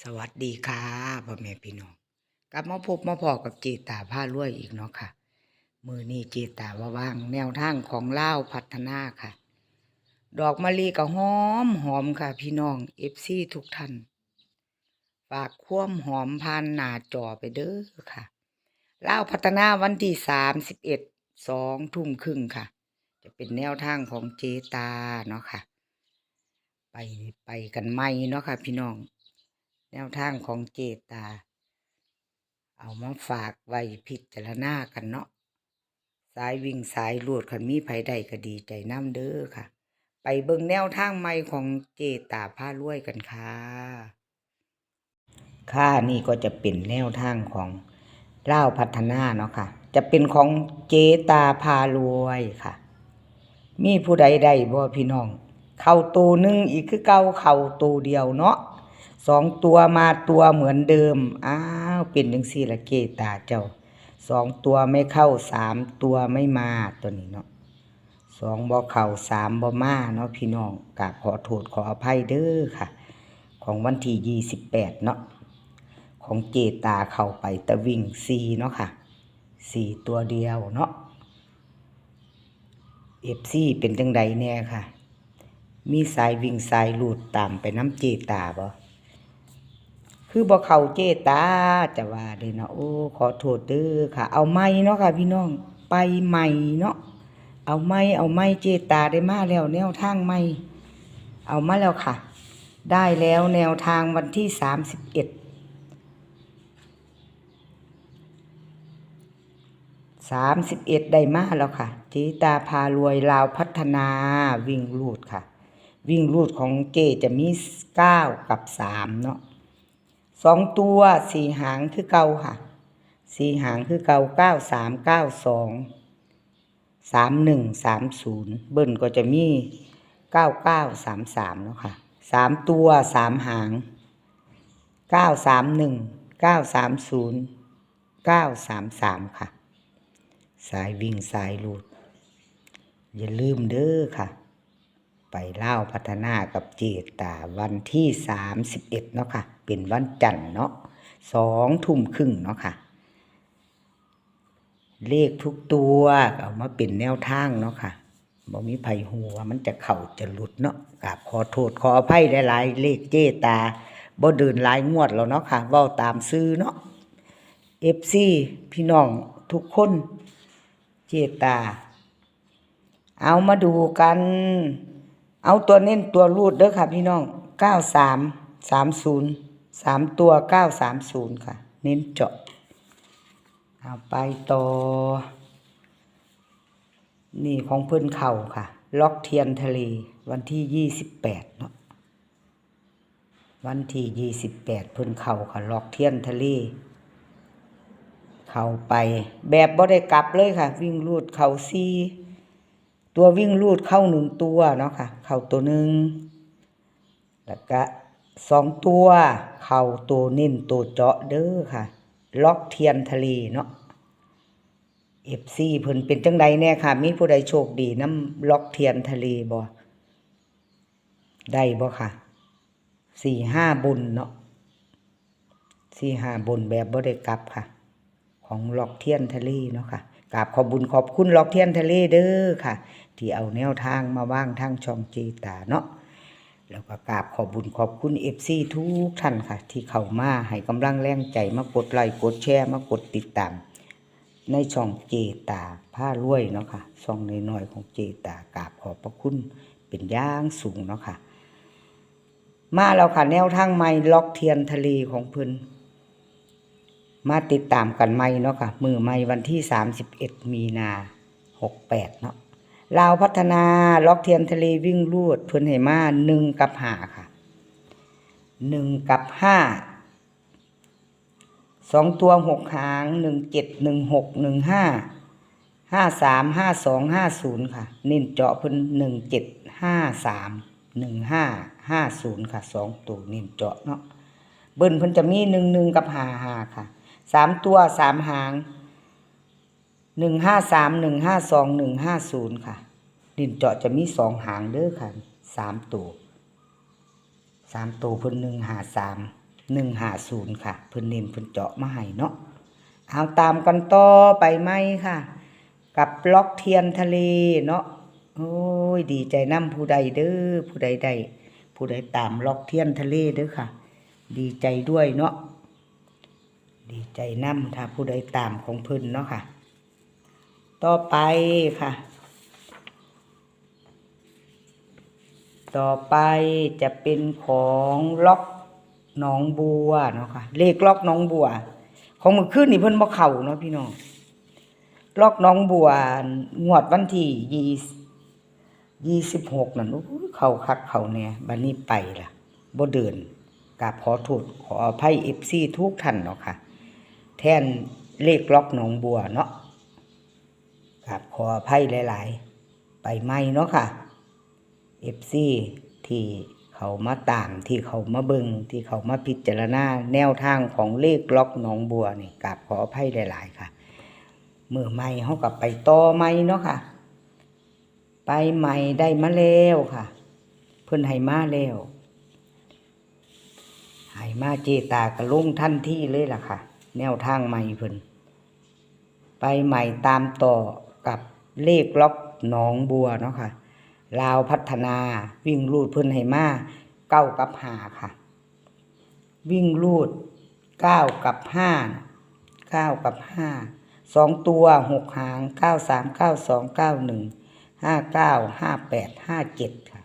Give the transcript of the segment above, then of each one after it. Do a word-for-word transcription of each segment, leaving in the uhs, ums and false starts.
สวัสดีค่ะ พ่อแม่พี่น้อง กลับมาพบมาพ้อกับเจตาพารวยอีกเนาะค่ะ มื้อนี้เจตาว่าว่างแนวทางของลาวพัฒนาค่ะ ดอกมะลิก็หอมหอมค่ะ พี่น้อง เอฟซี ทุกท่าน ฝากความหอมผ่านหน้าจอไปเด้อค่ะ ลาวพัฒนาวันที่สามสิบเอ็ด สองทุ่มครึ่งค่ะ จะเป็นแนวทางของเจตาเนาะค่ะ ไป ไปกันใหม่เนาะค่ะ พี่น้อง แนวทางของเจตา เอามาฝากไว้พิจารณากันเนาะ สายวิ่งสายรูด คันมีไผได้ก็ดีใจนำเด้อค่ะ ไปเบิ่งแนวทางใหม่ของเจตาพารวยกันค่ะ ค่ะ นี่ก็จะเป็นแนวทางของลาวพัฒนาเนาะค่ะ จะเป็นของเจตาพารวยค่ะ มีผู้ใดได้บ่พี่น้อง เข้าตัวหนึ่งอีกคือเก่า เข้าตัวเดียวเนาะ สองตัวมาตัวเหมือนเดิม อ้าว เป็นจังซี่ละเจตาเจ้า สองตัวไม่เข้า สามตัวไม่มา ตัวนี้เนาะ สองบ่เข้า สามบ่มาเนาะพี่น้อง กราบขอโทษขออภัยเด้อค่ะ ของวันที่ยี่สิบแปดเนาะ ของเจตาเข้าไปแต่วิ่งสี่เนาะค่ะ สี่ตัวเดียวเนาะ เอฟซี เป็นจังใดแน่ค่ะ มีสายวิ่งสายรูดตามไปนำเจตาบ่ คือบ่เข้าเจตา จะว่าเด้เนาะ โอ้ ขอโทษเด้อค่ะ เอาใหม่เนาะค่ะพี่น้อง ไปใหม่เนาะ เอาใหม่ เอาใหม่ เจตาได้มาแล้ว แนวทางใหม่ เอามาแล้วค่ะ ได้แล้วแนวทางวันที่สามสิบเอ็ด สามสิบเอ็ด ได้มาแล้วค่ะ เจตาพารวยลาวพัฒนา วิ่งรูดค่ะ วิ่งรูดของเจจะมีเก้ากับสามเนาะ สองตัวสี่หางคือเก่าค่ะ สี่หางคือเก่า เก้าสาม เก้าสอง สามหนึ่ง สามศูนย์ เบิ้ลก็จะมี เก้าเก้า สามสาม เนาะค่ะ สามตัวสามหาง เก้าสามหนึ่ง เก้าสามศูนย์ เก้าสามสาม ค่ะ สายวิ่งสายรูด อย่าลืมเด้อค่ะ ไปลาวพัฒนากับเจตาวันที่สามสิบเอ็ดเนาะค่ะ เป็นวันจันทร์เนาะ สองทุ่มครึ่งเนาะค่ะ เลขทุกตัวเอามาเป็นแนวทางเนาะค่ะ บ่มีไผฮู้ว่ามันจะเข้าจะหลุดเนาะ กราบขอโทษขออภัยหลายๆ เลขเจตาบ่เดินหลายงวดแล้วเนาะค่ะ เว้าตามซื่อเนาะ เอฟซี พี่น้องทุกคน เจตา เอามาดูกัน เอาตัวเน้นตัวรูดเด้อค่ะพี่น้อง เก้าสาม สามศูนย์ สามตัว เก้าสามศูนย์ ค่ะ เน้นเจาะ เอาไปต่อ นี่ของเพิ่นเข้าค่ะ ล็อกเทียนทะเล วันที่ยี่สิบแปดเนาะ วันที่ยี่สิบแปดเพิ่นเข้าค่ะ ล็อกเทียนทะเล เข้าไปแบบบ่ได้กลับเลยค่ะ วิ่งรูดเข้าสี่ ตัววิ่งรูดเข้าหนึ่งตัวเนาะค่ะ เข้าตัวหนึ่ง แล้วก็สองตัว เข้าตัวเน้นตัวเจาะเด้อค่ะ ล็อกเทียนทะเลเนาะ เอฟซี เพิ่นเป็นจังใดแน่ค่ะ มีผู้ใดโชคดีนำล็อกเทียนทะเลบ่ ได้บ่ค่ะ สี่ห้าบนเนาะ สี่ห้าบนแบบบ่ได้กลับค่ะ ของล็อกเทียนทะเลเนาะค่ะ กราบขอบบุญขอบคุณล็อกเทียนทะเลเด้อค่ะ ที่เอาแนวทางมาวางทางช่องเจตาเนาะ แล้วก็กราบขอบบุญขอบคุณเอฟซีทุกท่านค่ะ ที่เข้ามาให้กำลังแรงใจ มากดไลค์กดแชร์ มากดติดตาม ในช่องเจตาพารวยเนาะค่ะ ช่องน้อยๆของเจตา กราบขอบพระคุณเป็นอย่างสูงเนาะค่ะ มาแล้วค่ะ แนวทางใหม่ล็อกเทียนทะเลของเพิ่น มาติดตามกันใหม่เนาะค่ะ มื้อใหม่วันที่สามสิบเอ็ดมีนาหกแปดเนาะ ลาวพัฒนาล็อกเทียนทะเลวิ่งรูด เพิ่นให้มาหนึ่งกับห้าค่ะ หนึ่งกับห้า สองตัวหกหาง หนึ่งเจ็ด หนึ่งหก หนึ่งห้า ห้าสาม ห้าสอง ห้าศูนย์ ค่ะ เน้นเจาะเพิ่น หนึ่งเจ็ด ห้าสาม หนึ่งห้า ห้าศูนย์ ค่ะ สองตัวเน้นเจาะเนาะ เบิ้ลเพิ่นจะมี หนึ่งหนึ่ง กับ ห้าห้า ค่ะ สามตัวสามหาง หนึ่งห้าสาม หนึ่งห้าสอง หนึ่งห้าศูนย์ ค่ะ เน้นเจาะจะมีสองหางเด้อค่ะ สามตัว สามตัวเพิ่น หนึ่งห้าสาม หนึ่งห้าศูนย์ ค่ะ เพิ่นเน้นเพิ่นเจาะมาให้เนาะ เอาตามกันต่อไปไหมค่ะ กับล็อกเทียนทะเลเนาะ โอ้ย ดีใจนำผู้ใดเด้อ ผู้ใดได้ ผู้ใดตามล็อกเทียนทะเลเด้อค่ะ ดีใจด้วยเนาะ ดีใจนำถ้าผู้ใดตามของเพิ่นเนาะค่ะ ต่อไปค่ะ ต่อไปจะเป็นของล็อกหนองบัวเนาะค่ะ เลขล็อกหนองบัว ของมื้อคืนนี่เพิ่นบ่เข้าเนาะพี่น้อง ล็อกหนองบัว งวดวันที่ยี่ ยี่สิบหกนั่น โอ้ย เข้าคักเข้าแน่ บัดนี้ไปล่ะ บ่เดิน กราบขอโทษขออภัย เอฟซี ทุกท่านเนาะค่ะ แทนเลขล็อกหนองบัวเนาะ กราบขออภัยหลายๆ ไปใหม่เนาะค่ะ เอฟซี ที่เขามาตาม ที่เขามาเบิ่ง ที่เขามาพิจารณาแนวทางของเลขล็อกหนองบัวนี่ กราบขออภัยหลายๆ ค่ะ มื้อใหม่เฮาก็ไปต่อใหม่เนาะค่ะ ไปใหม่ได้มาแล้วค่ะ เพิ่นให้มาแล้ว ให้มาเจตาก็ลงทันทีเลยล่ะค่ะ แนวทางใหม่เพิ่น ไปใหม่ตามต่อกับเลขล็อกหนองบัวเนาะค่ะ ลาวพัฒนา วิ่งรูดเพิ่นให้มา เก้า กับ ห้า ค่ะ วิ่งรูด เก้า กับ ห้า เก้า กับ ห้า สองตัว หก หาง เก้า สาม เก้า สอง เก้า หนึ่ง ห้า เก้า ห้า แปด ห้า เจ็ด ค่ะ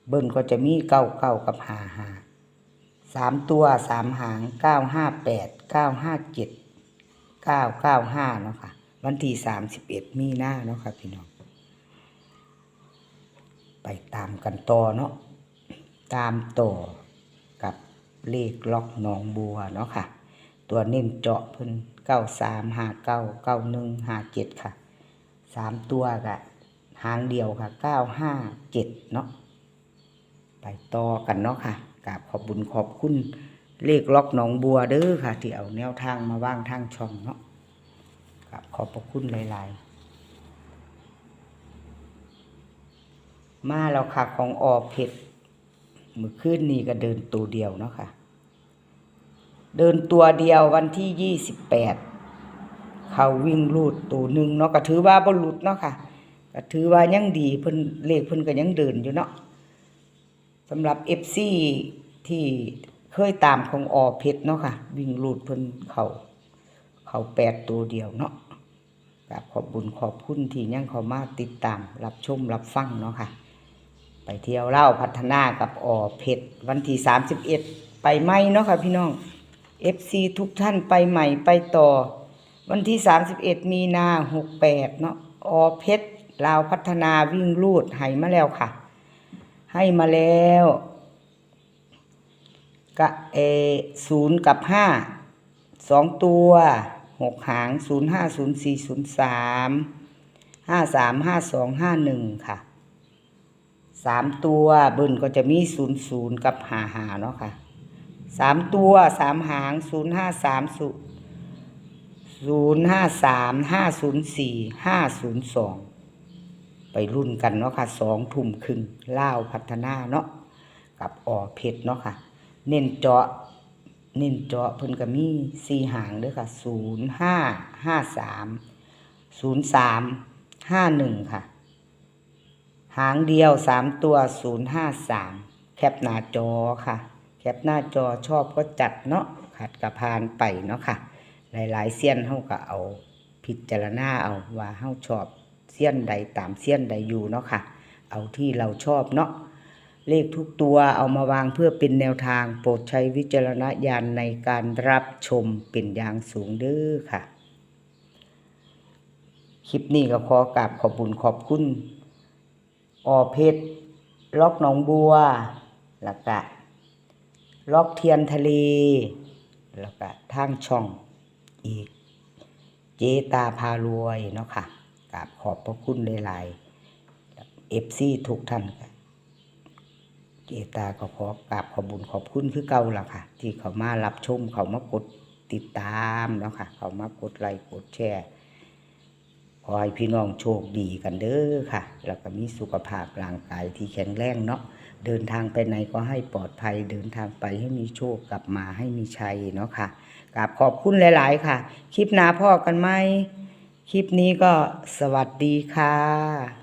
เบิ้ลก็จะมี เก้า เก้า กับ ห้า ห้า สามตัว สาม หาง เก้า ห้า แปด เก้า ห้า เจ็ด เก้า เก้า ห้า เนาะค่ะ วันที่ สามสิบเอ็ด มีนาเนาะค่ะพี่น้อง ไปตามกันต่อเนาะ ตามต่อกับเลขล็อกหนองบัวเนาะค่ะ ตัวเน้นเจาะเพิ่น เก้า สาม ห้า เก้า เก้า หนึ่ง ห้า เจ็ด ค่ะ สามตัวก็หางเดียวค่ะ เก้า ห้า เจ็ด เนาะ ไปต่อกันเนาะค่ะ กราบขอบบุญขอบคุณเลขล็อกหนองบัวเด้อค่ะ ที่เอาแนวทางมาวางทางช่องเนาะ กราบขอบพระคุณหลายๆ มาแล้วค่ะ ของอเพชร มื้อคืนนี้ก็เดินตัวเดียวเนาะค่ะ เดินตัวเดียววันที่ ยี่สิบแปด เข้าวิ่งรูดตัวหนึ่งเนาะ ก็ถือว่าบ่หลุดเนาะค่ะ ก็ถือว่ายังดี เพิ่น เลขเพิ่นก็ยังเดินอยู่เนาะ สำหรับ เอฟซี ที่เคยตามของอเพชรเนาะค่ะ วิ่งรูดเพิ่นเข้า เข้าแปดตัวเดียวเนาะ กราบขอบบุญขอบคุณที่ยังเข้ามาติดตามรับชมรับฟังเนาะค่ะ ไปเที่ยวลาวพัฒนากับอเพชร วันที่ สามสิบเอ็ด ไปใหม่เนาะค่ะพี่น้อง เอฟซี ทุกท่านไปใหม่ไปต่อ วันที่ สามสิบเอ็ด มีนา หกแปด เนาะ อเพชร ลาวพัฒนาวิ่งรูดให้มาแล้วค่ะ ให้มาแล้ว กะ เอ ศูนย์ กับ ห้า สองตัว หก หาง ศูนย์ห้า ศูนย์สี่ ศูนย์สาม ห้าสาม ห้าสอง ห้าหนึ่ง ค่ะ สามตัวเบิ้ลก็จะมี ศูนย์ศูนย์ กับ ห้าห้า เนาะค่ะ สามตัว สาม หาง ศูนย์ห้าสาม ศูนย์ห้าสาม ห้าศูนย์สี่ ห้าศูนย์สอง ไปลุ้นกันเนาะค่ะ สองทุ่มครึ่ง ลาวพัฒนาเนาะ กับอเพชรเนาะค่ะ เน้นเจาะ เน้นเจาะเพิ่นก็มีสี่หางเด้อค่ะ ศูนย์ห้า ห้าสาม ศูนย์สาม ห้าหนึ่ง ค่ะ หางเดียว สามตัว ศูนย์ห้าสาม แคปหน้าจอค่ะ แคปหน้าจอ ชอบก็จัดเนาะ ขัดก็ผ่านไปเนาะค่ะ หลายๆ เซียนเฮาก็เอาพิจารณาเอาว่าเฮาชอบเซียนใดตามเซียนใดอยู่เนาะค่ะ เอาที่เราชอบเนาะ เลขทุกตัวเอามาวางเพื่อเป็นแนวทาง โปรดใช้วิจารณญาณในการรับชมเป็นอย่างสูงเด้อค่ะ คลิปนี้ก็ขอกราบขอบบุญขอบคุณ อเพชร ล็อกหนองบัว แล้วก็ ล็อกเทียนทะเล แล้วก็ทางช่องอีก เจตาพารวยเนาะค่ะ กราบขอบพระคุณหลายๆ เอฟซี ทุกท่านค่ะ เจตาก็ขอกราบขอบบุญขอบคุณคือเก่าล่ะค่ะ ที่เขามารับชม เขามากดติดตามเนาะค่ะ เขามากดไลค์กดแชร์ ข ขอให้พี่น้องโชคดีกันเด้อค่ะ แล้วก็มีสุขภาพร่างกายที่แข็งแรงเนาะ เดินทางไปไหนก็ให้ปลอดภัย เดินทางไปให้มีโชค กลับมาให้มีชัยเนาะค่ะ กราบขอบคุณหลายๆค่ะ คลิปหน้าพ้อกันใหม่ คลิปนี้ก็สวัสดีค่ะ